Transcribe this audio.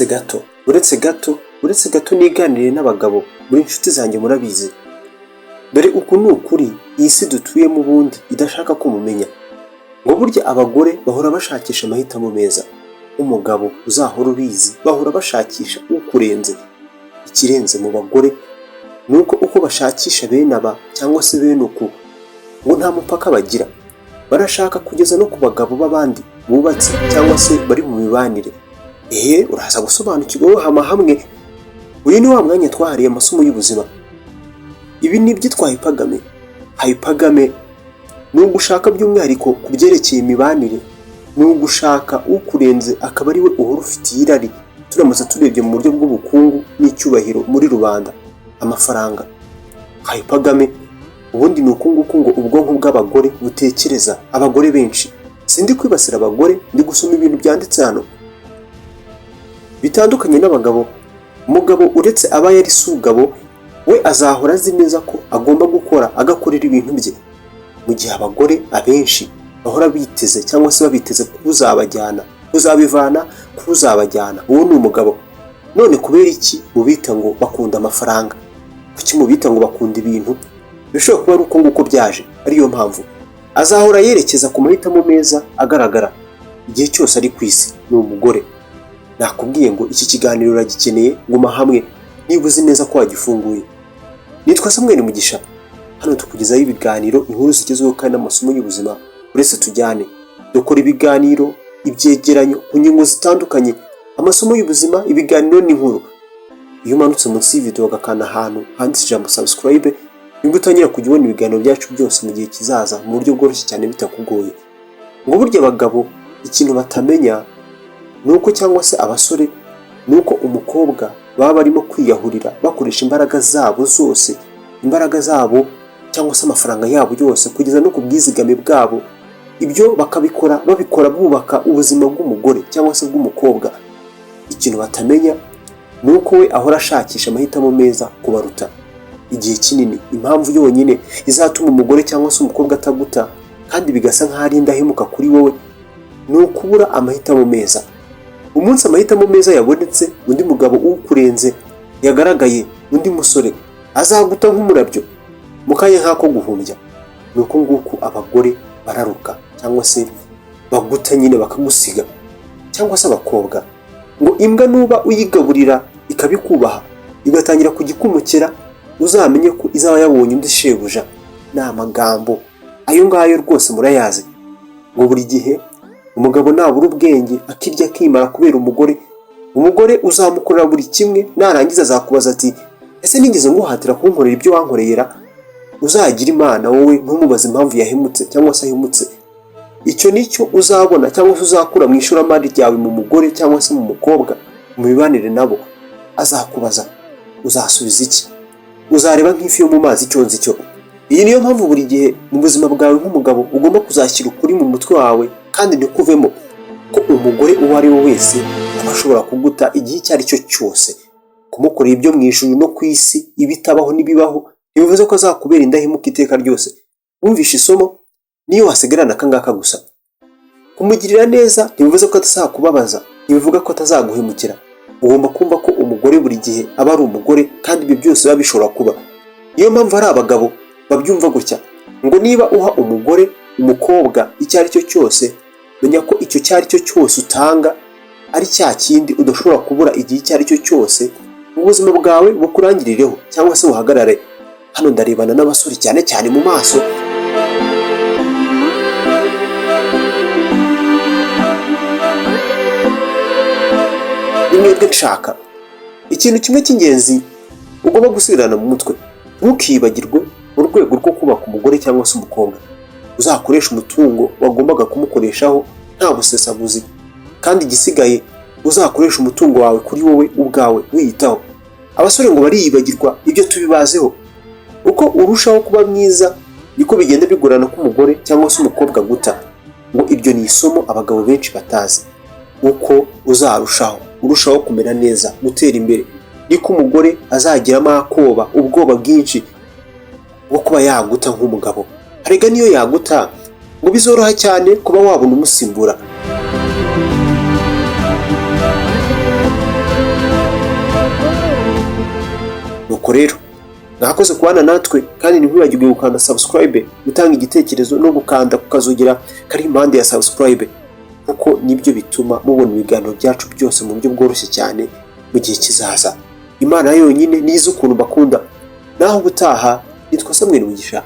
Uretse gato, uretse gato, uretse gato niganire n'abagabo muri inshuti zanjye murabizi. Dore uku ni ukuri iyi si dutuyemo ubundi idashaka ko mumenya. Ngo burya abagore bahora bashakisha amahitamo meza. Umugabo uzahora ubizi bahora bashakisha ukurenze. Ikirenze mu bagore ni uko uko bashakisha bene aba cyangwa se bene uku ngo nta mupaka bagira. Barashaka kugeza no ku bagabo b'abandi bubatse cyangwa se bari mu mibanire. Ehe, uraza gusobanukirwa wowe hama hamwe. Uyu ni wa mwanya twahariye amasomo y'ubuzima. Ibi ni ibyitwa hypergamy. Hypergamy ni ugushaka by'umwihariko ku byerekeye imibanire, ni ugushaka ukurenze akaba ari we uhora ufitiye irari. Turamutse turebye mu buryo bw'ubukungu n'icyubahiro muri rubanda, amafaranga. Hypergamy ubundi ni uku nguku ngo ubwonko bw'abagore butekereza. Abagore benshi, sindi kwibasira abagore, ndi gusoma ibintu byanditse hano bitandukanye n'abagabo. Umugabo uretse aba yari si ugabo, we azahora azi neza ko agomba gukora agakorera ibintu bye, mu gihe abagore abenshi bahora biteze cyangwa se babiteze kuzabajyana, kuzabivana, kuzabajyana. Uwo ni umugabo. None kubera iki mubita ngo bakunda amafaranga? Kuki mubita ngo bakunda ibintu? Bishobora kuba ari uko nguko byaje, ariyo mpamvu azahora yerekeza ku mahitamo meza agaragara igihe cyose ari ku isi ni umugore. Nakubwiye ngo iki kiganiro uragikeneye, guma hamwe niba uzi neza ko wagifunguye. Nitwa Samuel Mugisha, hano tukugezaho ibiganiro, inkuru zigezweho kandi n'amasomo y'ubuzima. Uretse tujyane, dukora ibiganiro, ibyegeranyo ku ngingo zitandukanye, amasomo y'ubuzima, ibiganiro n'inkuru. Iyo umanutse munsi y'ivideo ugakanda ahantu handitse ijambo subscribe, nibwo utangira kujya ubona ibiganiro byacu byose mu gihe kizaza mu buryo bworoshye cyane bitakugoye. Ngo burya abagabo ikintu batamenya ni uko, cyangwa se abasore, ni uko umukobwa baba barimo kwiyahurira bakoresha imbaraga zabo zose, imbaraga zabo cyangwa se amafaranga yabo yose, kugeza no ku bwizigame bwabo. Ibyo bakabikora babikora bubaka ubuzima bw'umugore cyangwa se bw'umukobwa. Ikintu batamenya ni uko we ahora ashakisha amahitamo meza kubaruta igihe kinini. Impamvu yonyine izatuma umugore cyangwa se umukobwa ataguta kandi bigasa nk'aho ari indahemuka kuri wowe ni ukubura amahitamo meza. Umunsi amahitamo meza yabonetse, undi mugabo ukurenze yagaragaye, undi musore azaguta nk'umurabyo mu kanya nk'ako guhumbya. Ni uko nguku abagore bararuka cyangwa se baguta nyine bakagusiga, cyangwa se abakobwa. Ngo imbwa nuba uyigaburira ikabikubaha, igatangira kujya ikumukira, uzamenye ko izaba yabonye undi shebuja. Ni amagambo ayo ngayo rwose murayazi. Ngo buri gihe umugabo nabura ubwenge akirya akimara kubera umugore, umugore uzamukorera buri kimwe, narangiza azakubaza ati: "Ese nigeze nguhatira kunkorera ibyo wankorera?" Uzagira Imana wowe ntumubaze impamvu yahemutse cyangwa se ahemutse. Icyo nicyo uzabona cyangwa se uzakura mu ishoramari ryawe mu mugore cyangwa se mu mukobwa mu mibanire nabo. Azakubaza, uzasubiza iki? Uzareba nk'ifi yo mu mazi icyo nzi cyo. Iyi niyo mpamvu buri gihe mu buzima bwawe nk'umugabo ugomba kuzashyira ukuri mu mutwe wawe kandi ntikuvemo, ko umugore uwo ari we wese aba ashobora kuguta igihe icyo ari cyo cyose. Kumukorera ibyo mu ijuru no ku isi, ibitabaho n'ibibaho, ntibivuze ko azakubera indahemuka iteka ryose. Wumvishe isomo, niyo wasigarana aka ngaka gusa. Kumugirira neza ntibivuze ko atazakubabaza, ntibivuga ko atazaguhemukira. Ugomba kumva ko umugore buri gihe aba ari umugore kandi ibyo byose biba bishobora kuba. Niyo mpamvu hari abagabo babyumva gutya, ngo niba uha umugore, umukobwa icyo ari cyo cyose, menya ko icyo icyo ari cyo cyose utanga ari cya kindi udashobora kubura igihe icyo ari cyo cyose mu buzima bwawe bukurangirireho cyangwa se buhagarare. Hano ndarebana n'abasore cyane cyane mu maso. Ni mwebwe nshaka. Ikintu kimwe cy'ingenzi ugomba gusigarana mu mutwe, ntukibagirwe, mu rwego rwo kubaka umugore cyangwa se umukobwa, uzakoresha umutungo wagombaga kumukoreshaho nta busesaguzi, kandi igisigaye uzakoresha umutungo wawe kuri wowe ubwawe wiyitaho. Abasore ngo bariyibagirwa, ibyo tubibazeho. Uko urushaho kuba mwiza niko bigenda bigorana ko umugore cyangwa se umukobwa guta. Ngo iryo ni isomo abagabo benshi batazi. Uko uzarushaho urushaho kumera neza, gutera imbere, niko umugore azagiramo akoba, ubwoba bwinshi bwo kuba yaguta nk'umugabo. Arega niyo yaguta, ngo bizoroha cyane kuba wabona umusimbura. Nuko rero mwakoze kubana natwe, kandi ntiwibagirwe gukanda subscribe, gutanga igitekerezo no gukanda kukazogera kari impande ya subscribe, kuko nibyo bituma mubona ibiganiro byacu byose mu buryo bworoshye cyane mu gihe kizaza. Imana yonyine nizi ukuntu bakunda. Naho ubutaha, nitwa Samuel Mugisha.